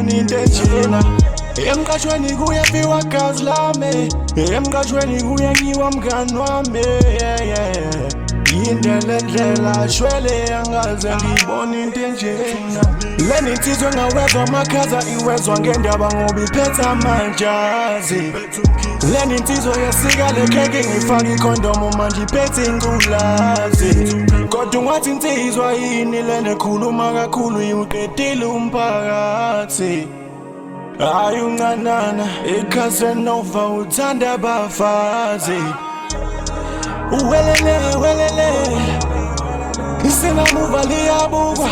ngiyibona into enjena. Emqashweni kuyafiwa gazi lami, emqashweni kuyanyiwa mngani wami, yeah, yeah. Yinde le ndlela shwele angaze ngiyibona into enjena. Lena insizwa engawezwa amakhaza iwezwa ngendaba ngoba iphethe amajazi. Lena insizwa yesika le khekhe ngifaka ikhondomu manje iphethe ingculazi. Kodwa ungathi insizwa yini lena ekhuluma kakhulu iwuqedile umphakathi. Hayi uncanana iCasanova uthanda abafazi. Uwelele welele isingamuva liyabukwa.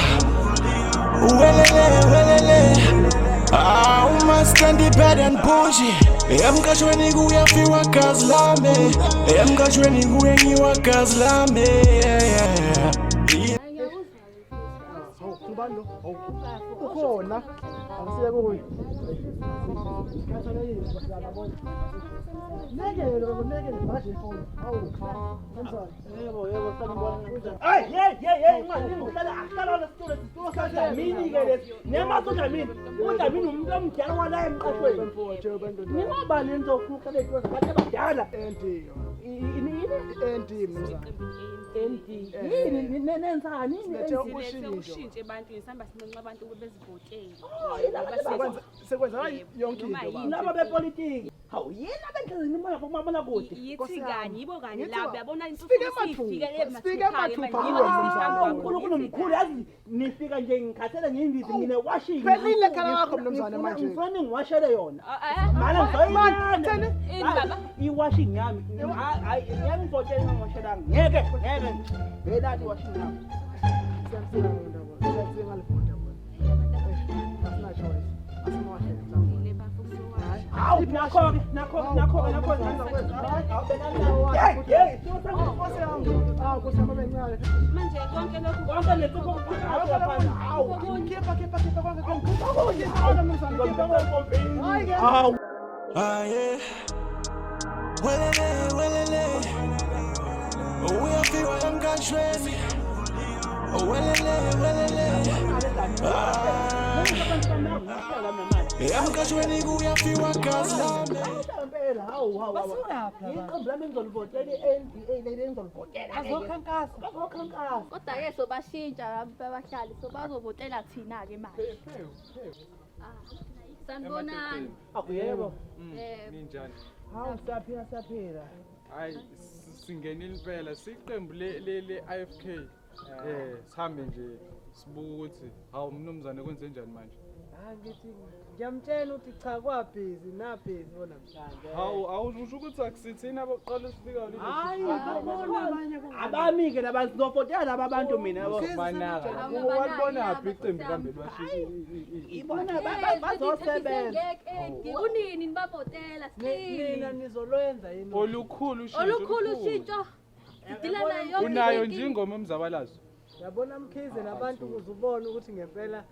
Uwelele welele Ah, umaskandi bad and bougie. Emqashweni kuyafiwa gazi lami, emqashweni kuyenyiwa gazi lami, yeah, yeah. Ubani lo? Ukhona. Angisiye kuye. Khathalekile bahlala bona. Nekele baba nekele manje ifoni. Hawu. Kanjani? Yebo yebo sanibona. Hey hey hey hey imali ngihlala ahlala lesitulo lesitulo saDlamini ke lesi. Niyamazi uDlamini. UDlamini umuntu omdala wala emqashweni. Ningobani nizofuna uhlala ezitulo zabantu abadala? ND. Ini ini ND mnumzane. ND. Yini nenzani? Silethe Yini? ushintsho. Ushintsho ebantwini sihamba sinxenxa abantu ukuba bezivotele. Oh, yilaba Sekwenza sekwenzakala yonke Noma into yini. baba. Laba bepolitiki. Hawu yini abendleleni imali kumabonakude? Yithi kanye, yibo kanye Ngithi labo ba- yabona Sifike mathupha, sifike mathupha kuwe mnumzane. uNkulunkulu mkhulu yazi nifika nje ngikhathele ngiyindizi ngine washing. Phelile ikhala lakho, mnumzane, manje. Ngifuna ningiwashele yona. Mana Man, ngizoyilanda. theni? Ini baba? I-washing yami. Hayi ngeke ngivotele ngingawashelanga. Ngeke ngeke. Belathi i-washing yami. Siyamsika lo ndaba. Siyamsika ngalivota bona. Asina choice. Asimwashele mhlawumbe. Hawu nakho-ke nakho nakho nakho. Hey hey. Nkosi yami. Hawu Nkosi yami bencane. Manje konke lokhu Konke lento kokuphatha hawu. Khipha khipha khipha konke konke. Khipha mnumzane khipha konke. Hayi ke. Hawu. Ah, yeah. Welele, welele. Uyafiwa emqashweni. Welele, welele. Ah. Emqashweni kuyafiwa gazi lami. Impela hawu hawu. Basukaphi laba? Iqembu lami engizolivotela i-NDA leli engizolivotela. Bazokhankasa. Bazokhankasa. Kodwa-ke sobashintsha abahlali sobazovotela thina-ke manje. Sanibonani. Akuyebo. Ninjani? Hawu siyaphila siyaphila. Hayi singenile impela siqembu le le le IFK. Sihambe nje sibuka ukuthi hawu mnumzane kwenze njani manje? Hayi ngithi ngiyamtshela ukuthi cha kwabhizi nabhizi bo namhlanje. Hawu awusho ukuthi akusithina abokuqala sifika leli. Hayi babona abanye Abami ke laba sizovotela laba bantu mina yabo. Banaka. Walibona phi iqembu kambe lwasho? Ibona bazosebenza. Kunini nibavotela Nina sini. nizolwenza yini? Olukhulu ushintsho. Olukhulu ushintsho. Sidila nayo yonke Unayo inkinga. nje ingoma emzabalazo. Yabona Mkhize nabantu ukuze ubone ukuthi ngempela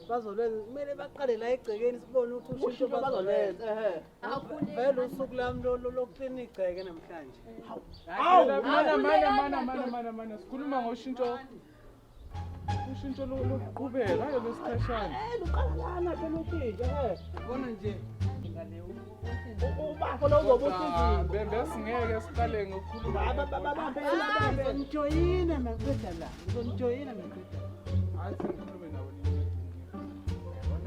bazolwenza kumele baqale la egcekeni sibone ukuthi ushintsho Ushintsho bazolwenza. bazolwenza. Ehhe. Awukhuleki. Vele usuku lami lokuklina igceke namhlanje. Hawu. Mana mana mana mana mana mana sikhuluma ngoshintsho. Ushintsho lokuqhubeka hayi lwesikhashana. Eh luqala lana phela ushintsho ehhe. Yabona nje Ubafo lo uzobe usizile. Besingeke siqale ngokukhuluma. Babambe babambe. ngizonijoyina ngiqeda la. Ngizonijoyina ngiqeda. Athi ngikhulume nabo nini.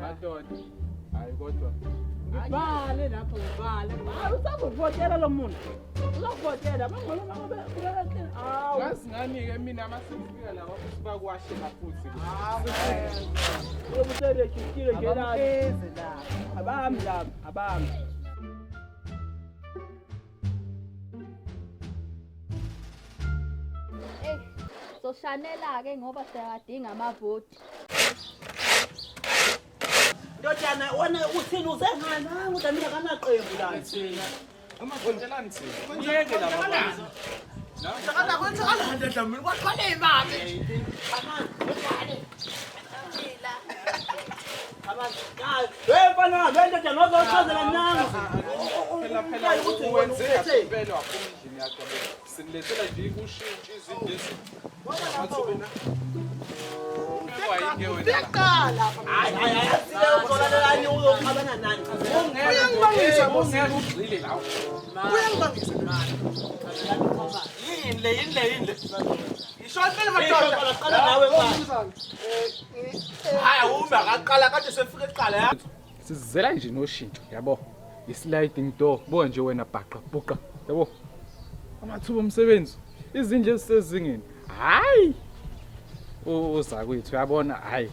Madoda. Hayi kodwa. Ngibhale lapho ngibhale. Hawu usazovotela lo muntu. Uzovotela mangcono mangabe ubeka hawu. Ngazi ngani-ke mina uma sesifika la futhi bakwashela futhi. Uyobe userejistile nje la. Abamkhize la. Abami laba, abami. Eh, soshanela-ke ngoba siyawadinga amavoti. Ndodana wena uthini uze ngani? Hayi uDlamini akanaqembu la. Amavotelani thina. Yeke laba bantu. Hey mfana, le ndoda ngozochazela nami. Phela phela wenze kahle impela waphuma endlini yakho yabo. Sinilethela nje ushintsho izinto lezi. Ubekwa yini ke wena la? Hayi hayi hayi asile uzolalela Ungeke ugxile la. Uyangibangisa. Yini le yini le yini le? Isho impela madoda. Qala nawe mfana. Hayi uma akaqala kade sefike eqala ya. Sizela nje noshintsho yabo. I-sliding door buka nje wena bhaqa buqa yabo. Amathuba omsebenzi izindlu ezisezingeni. Hayi. Uzakwethu uyabona hayi.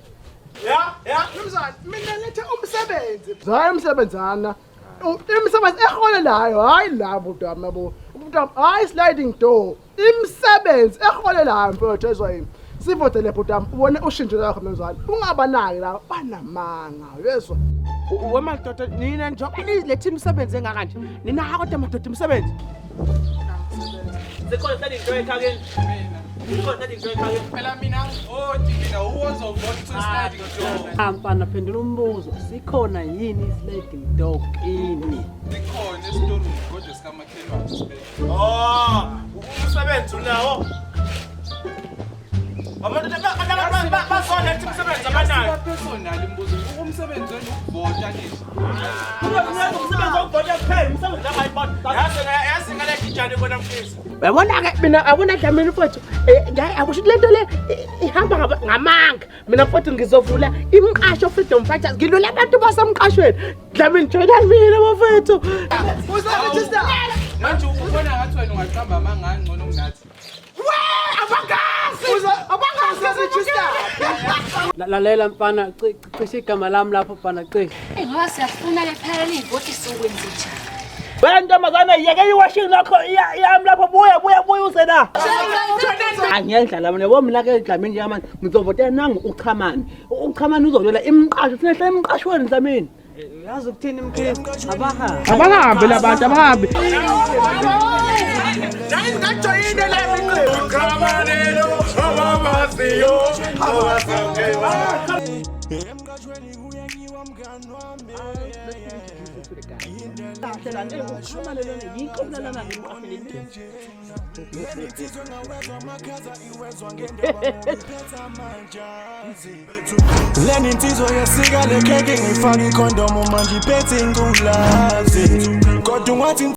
Ya ya. Mnumzane, mina lethe umsebenzi. Hayi umsebenzana. Imisebenzi eholelayo, hayi labo bhuti wami yabo. Bhuti wami, hayi sliding door. Imisebenzi eholelayo mfowethu ezwa yini. Sivotele bhuti wami, ubone ushintsho lakho mnumzane. Ungabanaki la, banamanga, uyezwa? Wemadoda nina njengoba nilethe imisebenzi engaka nje. Nina kodwa madoda imisebenzi. Sikhona sliding door ekhakeni. Mina Sikhona sliding door ekhakeni. phela mina angivoti mina uwozovota sliding door. Cha mfana phendula umbuzo sikhona yini i-sliding door kini? Sikhona esitolo kodwa sikamakhelwane sibeke. Oh, umsebenzi unawo. Amadoda bazoletha imisebenzi abanayo. Personal imbuzo umsebenzi wenu ukuvota nje. Umsebenzi wokuvota kuphela, umsebenzi angayibona. Yazi yazi ngale jijane kona mfisi. Uyabona-ke mina yabona Dlamini mfowethu akusho ukuthi le nto le ihamba ngamanga. Mina mfowethu ngizovula imqasho Freedom Fighters ngilwela abantu basemqashweni. Dlamini joyina mina bafethu. Usaregister. Manje ubona ngathi wena ungaqamba amanga angcono kunathi. Usaregister. Lalela mfana cishe igama lami lapho mfana cishe. Eyi ngoba siyafuna ke phela iy'voti sokwenze njani. Wena ntombazane yeke iwashing lakho yami lapho buya buya buya uze la. Angiyendlala mina yabo mina ke Dlamini njengamanje ngizovotela nangu uChamani. UChamani uzolwela imqasho sinehla emqashweni Dlamini. Yazi ukuthini Mkhize? Abahambe. Abahambe labantu abahambe. Ngajoyine la iqembu. Emqashweni kuyanyiwa mngani wami. Insizwa engawezwa amakhaza iwezwa ngendaba iphethe amajazi. Leni insizwa yesika le khekhe ngifaka ikhondomu manje iphethe ingculazi. Kodwa ungathi